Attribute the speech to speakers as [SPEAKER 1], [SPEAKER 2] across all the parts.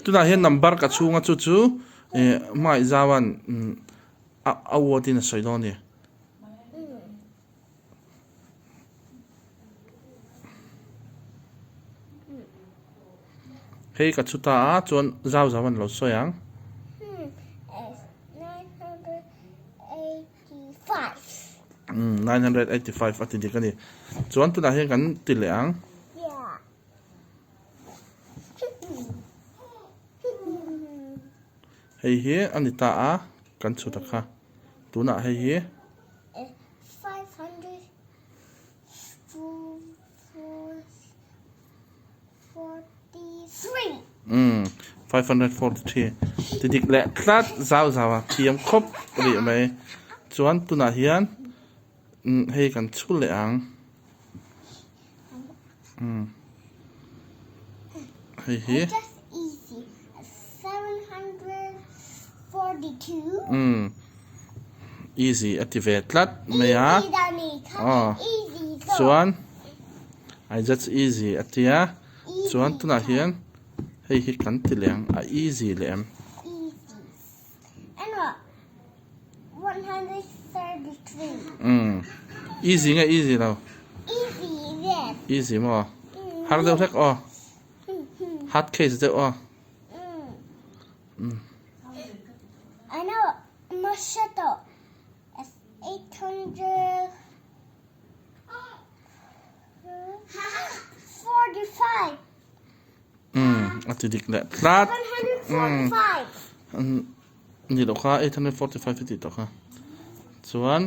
[SPEAKER 1] Tunah hian number ka chhunga chu chu eh hmangaihzauan a a word in a sawi dawn a ni. Hei ka chhu ta a chuan zau zau an lo sawi ang. 985 a ti dik a ni. Chuan tunah hian kan ti leh ang. Hei hi a ni ta a, kan chhut a kha. Tunah hei hi. Umm 543 ti dik leh tlat zau zau a thiam khawp rih mai. Chuan tunah hian hei kan chhu leh ang. Umm hei hi umm easy a ti ve tlat mai a aw chuan I just easy a tia chuan tunah hian hei hi kan ti leh ang a easy leh em. Umm easy nge easy lo? Easy maw? Har deuh hlek aw. Hard case deuh aw. Umm. Umm a ti dik leh tlat. Umm ni loh kha 845 i tih tawh kha. Chuan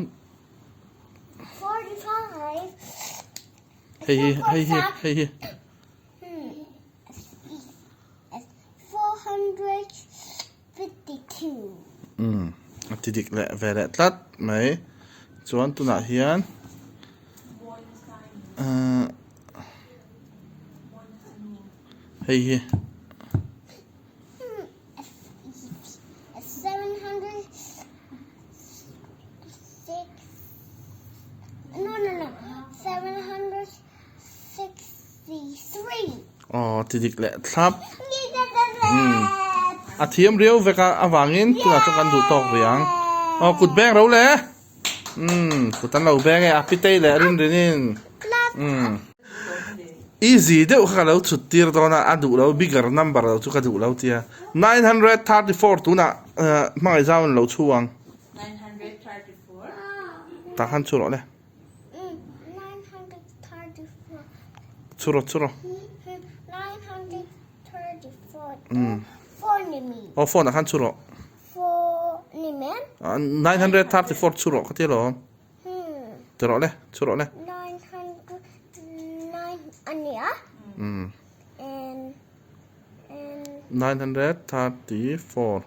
[SPEAKER 1] hei hi hei hi hei hi. Umm a ti dik leh ve leh tlat mai. Chuan tunah hian ahh hei hi. Aw ti dik leh thlap. Umm a thiam riau vek a avangin tunah chuan kan duh tawk ve ang. Aw kut beng ro le. Umm kut an lo beng e a pitei leh rin rin in. Umm easy deuh kha ka lo chhut tir dawn a a duh lo bigger number lo chu ka duh lo tia. 934 tunah hmangaihzau an lo chhu ang. Tah khan chhu rawh le. Chhu rawh chhu rawh. Aw phone ah khan chhu rawh. 934 chhu rawh ka ti alawm. Ti rawh le chhu rawh le. 934.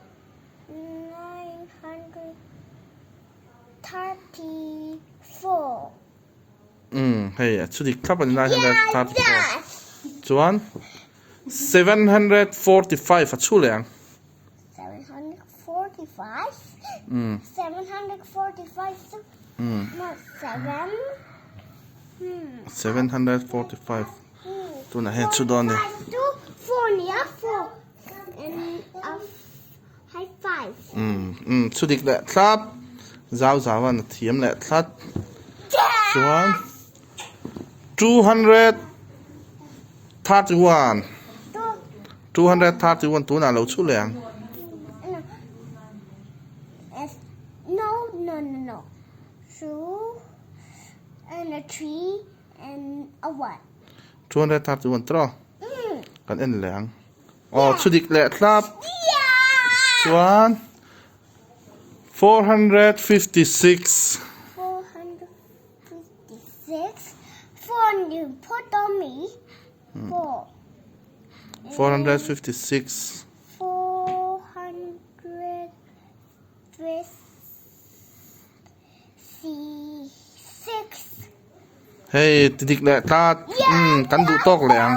[SPEAKER 2] 34.
[SPEAKER 1] Umm hei a chu dik thlap a ni 934 chuan 745 a chhu leh ang.
[SPEAKER 2] 745?
[SPEAKER 1] Umm.
[SPEAKER 2] 745 chu
[SPEAKER 1] Umm.
[SPEAKER 2] no 7 hmm
[SPEAKER 1] 745 tunah hian chhu dawn a ni.
[SPEAKER 2] 2 4 nia 4 and a High five.
[SPEAKER 1] Umm umm thu dik leh thlap zau zau an a thiam leh thlat chuan 231 231 tunah lo chhu leh ang.
[SPEAKER 2] No no no no two and a three and a one.
[SPEAKER 1] 231 tiraw kan en leh ang. Aw thu dik leh thlap chuan 456.
[SPEAKER 2] 456 4 you put on me 4
[SPEAKER 1] 456
[SPEAKER 2] 456
[SPEAKER 1] Hei ti dik leh tlat kan duh tawk leh ang.